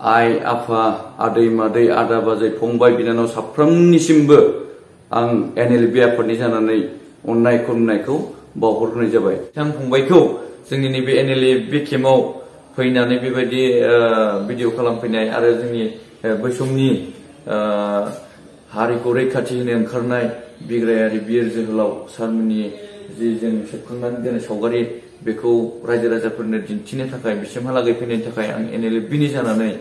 आइ आफा आदै मादै आदा बाजै फंबाय बिनानाव साफ्रोमनिसिमबो आं NLB आफादनि जानानै अननाय खुलुमनायखौ बावहरनाय जाबाय। बिथां फंबायखौ जोंनि नैबे NLB केम्पआव फैनानै बेबायदि भिडिअ खालामफैनाय आरो जोंनि बै समनि हारिखौ रैखाथि होनो ओंखारनाय बिग्रायारि बिर जोहोलाव सारमोननि जि जों सेबखांनानै दोननाय सावगारि बेखौ रायजो राजाफोरनो दिन्थिनो थाखाय बिसिमहालागै फैनायनि थाखाय आं NLBनि जानानै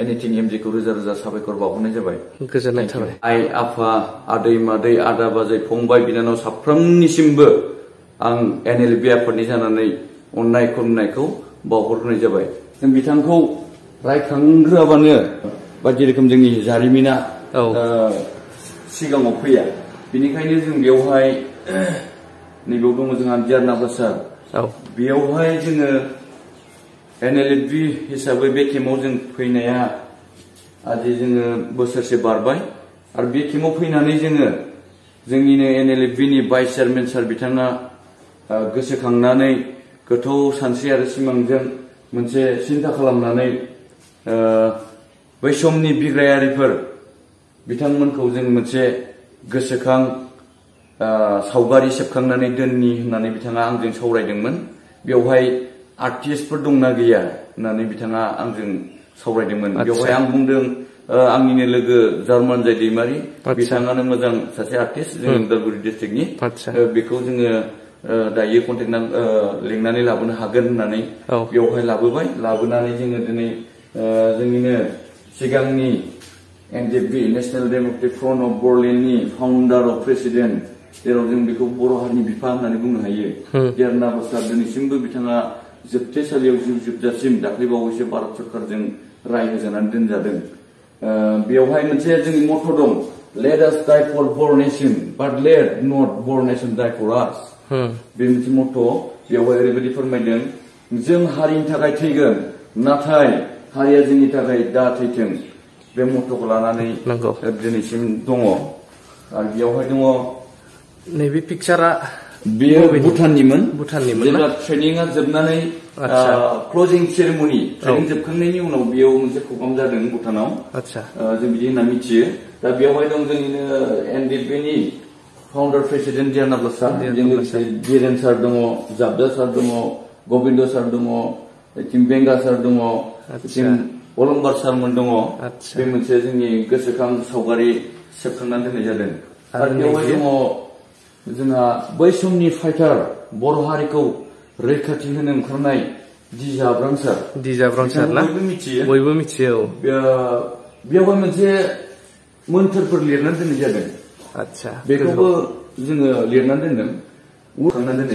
एनिथिं MJ खौ रोजा रोजा साबायखर बावहरनाय जाबाय। गोजोननाय थाबाय। आइ आफा आदै मादै आदा बाजै फंबाय बिनानाव साफ्रोमनिसिमबो आं NLB आफादनि जानानै अननाय खुलुमनायखौ बावहरनाय जाबाय। जों बिथांखौ रायखांग्रोआबानो बायदि रोखोम जोंनि जारिमिना सिगाङाव फैया। बेनिखायनो जों बेवहाय नैबेयाव दङ जोंहा गियाना प्रसाद। बेयावहाय जोङो NLB हिसाबै बे केम्पआव जों फैनाया आजि जोङो बोसोरसे बारबाय आरो बे केम्पआव फैनानै जोङो जोंनिनो NLBनि भाइस चेयारमेन सार बिथाङा गोसोखांनानै गोथौ सानस्रि आरो सिमांजों मोनसे सिन्था खालामनानै बै समनि बिग्रायारिफोर बिथांमोनखौ जों मोनसे गोसोखां सावगारि सेबखांनानै दोननि होननानै बिथाङा आंजों सावरायदोंमोन। बेवहाय आर्टिस्टफोर दंना गैया होननानै बिथाङा आंजों सावरायदोंमोन। बेवहाय आं बुंदों आंनिनो लोगो जार्मानजाय दैमारि बिथाङानो मोजां सासे आर्टिस्ट जोंनि उदालगुरि डिस्ट्रिक्टनि बेखौ जोङो दायो कन्टेक्ट लिंनानै लाबोनो हागोन होननानै बेवहाय लाबोबाय। लाबोनानै जोङो दिनै जोंनिनो सिगांनि NDP National Democratic Front of बर'लेण्डनि फाउन्डार अफ प्रेसिडेन्ट जेराव जों बेखौ बर' हारिनि बिफा होननानै बुंनो हायो गियाना प्रसाद दिनैसिमबो बिथाङा जोबथेसालियाव जिउ जोबजासिम दाख्लैबावैसो भारत सरकारजों राय होजानानै दोनजादों। बेवहाय मोनसे जोंनि मथ' दं लेट आस डाइ फर बर नेशन बाट लेट नट बर नेशन डाइ फर आस। बे मोनसे मथ' बेवहाय ओरैबायदि फोरमायदों जों हारिनि थाखाय थैगोन नाथाय हारिया जोंनि थाखाय दा थैथों। बे मथ'खौ लानानै दिनैसिम दङ आरो बेवहाय दङ नैबे पिक्चारा बेयो भुटाननिमोन। जेब्ला ट्रेनिंआ जोबनानै क्लजिं सेरेमनि ट्रेनिं जोबखांनायनि उनाव बेयाव मोनसे प्रग्राम जादों भुटानाव। जों बिदि होनना मिथियो। दा बेवहाय दं जोंनिनो NDPनि फाउन्डार प्रेसिडेन्ट गियाना प्रसाद, बेजों लोगोसे बिरेन सार दङ, जाबदा सार दङ, गबिन्द सार दङ, बेंगा सार दङ, अलंबार सारमोन दङ। बे मोनसे जोंनि गोसोखां सावगारि सेबखांनानै दोननाय जादों। आरो बेवहाय दङ जोंहा बै समनि फाइटार बर' हारिखौ रैखाथि होनो ओंखारनाय दिजाब्रां सार। ना बयबो मिथियो। बेवहाय मोनसे मोन्थोरफोर लिरनानै दोननाय जादों। बेखौबो जोङो लिरनानै दोनदों।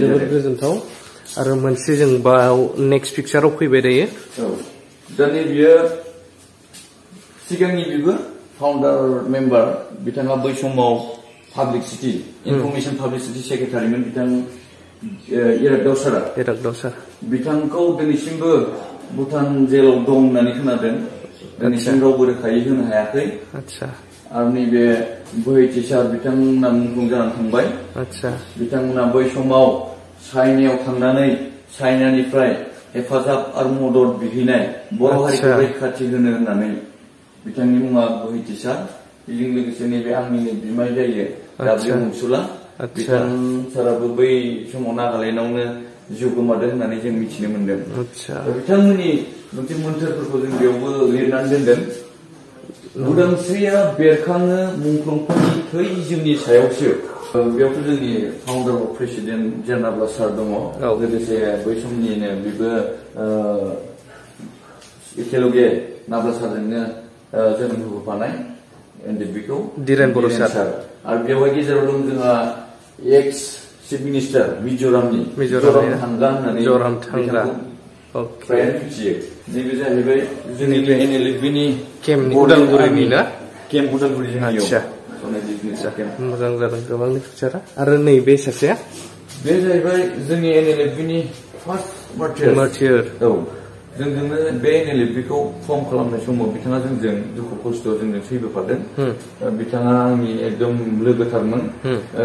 जोबोद गोजोनथाव। आरो मोनसे जों बाव नेक्स्ट पिक्चाराव फैबाय दायो। दा नैबेयो सिगांनि बेबो फाउन्डार मेम्बार बिथाङा बै समाव पाब्लिसिटि इनफरमेसन पाब्लिसिटि सेक्रेटारिमोन बिथां इरागदाव सारा। बिथांखौ दिनैसिमबो भुटान जेलाव दं होननानै खोनादों। दिनैसिम रावबो रोखायै होनो हायाखै। आरो नैबे बोहैथि सार बिथांमोना मुंख्लं जानानै थांबाय। बिथांमोना बै समाव चाइनायाव थांनानै चाइनानिफ्राय हेफाजाब आरो मदद बिहैनाय बर' हारिखौ रैखाथि होनो होननानै बिथांनि मुङा बोहैथि सार। बेजों लोगोसे नैबे आंनिनो बिमाय जायो दाब्लिउ मुसुला। बिथां साराबो बै समाव नागालेण्डआवनो जिउ गोमादों होननानै जों मिथिनो मोनदों। बिथांमोननि मोनसे मोन्थोरफोरखौ जों बेयावबो लिरनानै दोनदों। उदांस्रिया बेरखाङो मुंख्लंफोरनि थै जिउनि सायावसो। बेयावथ' जोंनि फाउन्डार अफ प्रेसिडेन्ट गियाना प्रसाद दङ। लोगोसे बै समनिनो बेबो एखेलगे नाब्ला सारजोंनो जोनोम होबोफानाय NDPखौ दिरेन बर' सार। आरो बेवहाय गेजेराव दं जोंहा एक्स चिफ मिनिस्टार मिज'रामनि जराम थांगा फ्रायानो मिथियो। नैबे जाहैबाय जोंनि बे NLBनि केम्प उदालगुरिनि ना केम्प उदालगुरि जोंनियाव। मोजां जादों गोबांनि पिक्चारा। आरो नैबे सासेया बे जाहैबाय जोंनि NLBनि फार्स्ट मार्टियर। जोंजोंनो बे NLBखौ फर्म खालामनाय समाव बिथाङा जोंजों दुखु खस्थ' जोंजों सैबोफादों। बिथाङा आंनि एकदम लोगोथारमोन।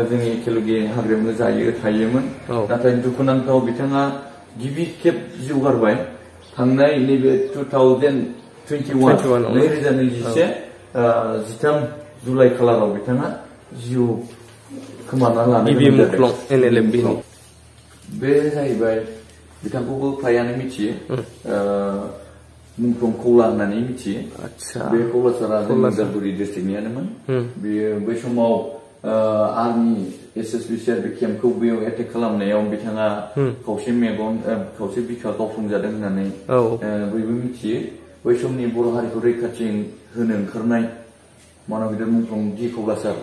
जोंनि एखेलगे हाग्रायावनो जायो थायोमोन। नाथाय दुखुनांथाव बिथाङा गिबि खेब जिउ गारबाय थांनाय नैबे 2000 2021 13 जुलाइ खालाराव बिथाङा जिउ खोमाना लानो गिबि मुंख्लं NLFB नि बे जाहैबाय बिथांखौबो फ्रायानो मिथियो मुंख्लं खौला होननानै मिथियो बे क'क्राझारा जोंनि उदालगुरि डिस्ट्रिक्टनियानोमोन बेयो बै समाव आर्मी SSB CRB केम्पखौ बेयाव एटेक खालामनायाव बिथाङा खावसे मेगन खावसे बिखा गावफ्लंजादों होननानै बयबो मिथियो बै समनि बर' हारिखौ रैखाथि होनो ओंखारनाय मानगिदिर मुंख्लं डि क'क्राझार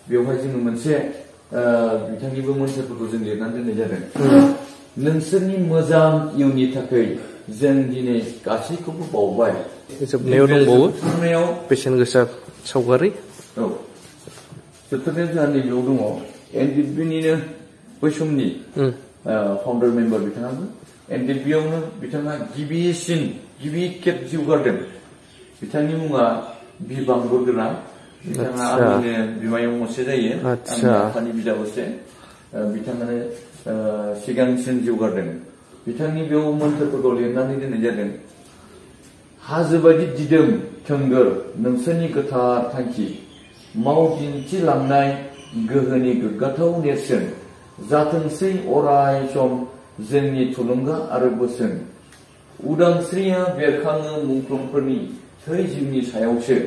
बेवहाय जोङो मोनसे बिथांनिबो मोन्थोरफोरखौ जों लिरनानै दोननाय जादों नोंसोरनि मोजां इयुननि थाखाय जों दिनै गासैखौबो बावबाय जोबनायाव दंबावो बेसेन गोसा सावगारि जोबथारनायाव जोंहा नैबेयाव दङ NLFB-निनो बै समनि फाउन्डार मेम्बार बिथाङाबो NLFB-आवनो बिथाङा गिबि खेब जिउ गारदों बिथांनि मुङा बिबां बरगोना बिथाङा आंनिनो बिमायं असे जायो आंनि आफानि बिदा असे बिथाङानो सिगांसिन जिउ गारदों बिथांनि बेयाव मोन्थोरफोरखौ लिरनानै दोननाय जादों हाजो बायदि दिदोम थोंगोर नोंसोरनि गोथार थांखि मावदिन्थिलांनाय गोहोनि गोग्गाथाव नेरसोन जाथोंसै अराय सम जोंनि थुलुंगा आरो बोसोन उदांस्रिया बेरखाङो मुंख्लंफोरनि थै जिउनि सायावसो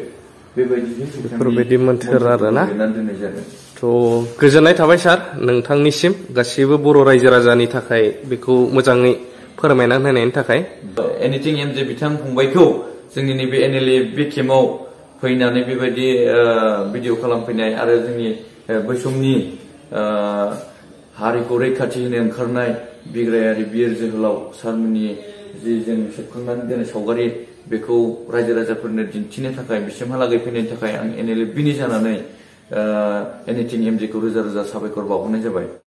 बेफोरबायदि मोन्थोर आरोना थ' गोजोननाय थाबाय सार नोंथांनिसिम गासिबो बर' रायजो राजानि थाखाय बेखौ मोजाङै फोरमायना होनायनि थाखाय एनिथिं एमजे बिथां फंबायखौ जोंनि नैबे NLFB केम्पआव फैनानै बेबायदि भिडिअ खालामफैनाय आरो जोंनि बै समनि हारिखौ रैखाथि होनो ओंखारनाय बिग्रायारि बिर जोहोलाव सारमोननि जि जों सेबखांनानै दोननाय सावगारि बेखौ रायजो राजाफोरनो दिन्थिनो थाखाय बिसिमहालागै फैनायनि थाखाय आं NLFB-नि जानानै एनिथिं एमजेखौ रोजा रोजा साबायखर बावहरनाय जाबाय।